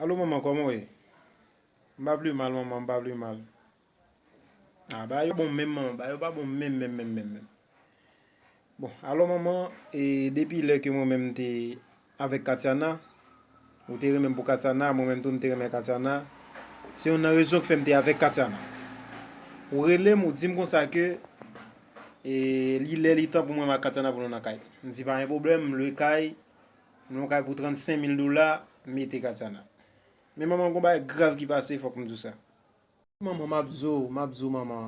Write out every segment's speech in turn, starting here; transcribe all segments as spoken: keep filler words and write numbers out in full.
Alo manman, kòman w ye? M pa pli mal manman, m pa pli mal. Ah, bagay yo bon menm manman, bagay yo pa bon menm, menm, menm, menm, menm. Bon, alò manman, e depi lè ke mwen menm m te avèk Katiana, ou te renmen m pou Katiana, mwen menm tou m te renmen Katiana, se youn nan rezon k fè m te avèk Katiana. Ou rele m, ou di m konsa ke e, li lè li tan pou mwen ak Katiana pou nou nan kay. M di pa gen pwoblèm, m lwe kay, m lwe yon kay pou trannsenk mil dola, m mete Katiana. Men manman, gon bagay grav ki pase, fòk m di w sa. Manman, m ap di w, m ap di w manman,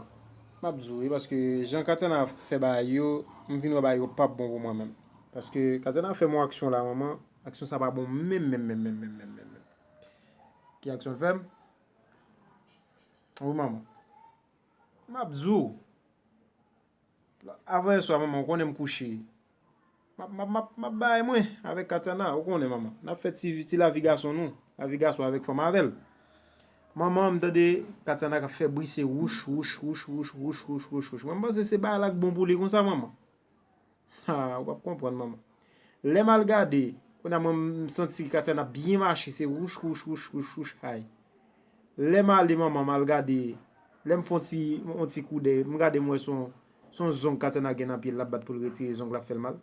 m ap di w wi, paske jan Katiana fè bagay yo, m vin wè bagay yo p ap bon pou mwen menm. Paske Katiana fè m yon aksyon la manman, aksyon sa pa bon menm, menm, menm, menm, menm, menm, menm, menm. Ki aksyon l fè m? Wi manman. M ap di w. Avan yè swa manman, ou konnen m kouche. M ap, m ap, m ap, m ap bay mwen avèk Katiana, ou konnen manman. N ap fè ti, ti lavi gason nou, lavi gason avèk fanm avè l. Manman, m tande Katiana k ap fè bri, se wouch, wouch, wouch. Mwen m panse se bagay la k bon pou li konsa, manman. Ha, ou p ap konprann, manman. Lè m al gade, kounye a mwen m santi Katiana byen mache, se wouch, wouch, wouch, wouch, wouch, ay. Lè m ale, manman, m al gade, lè m fè yon ti, yon ti koudèy, m gade m wè se yon, se yon zong Katiana gen nan pye l, l ap bat pou l retire zong la, ap fè l mal.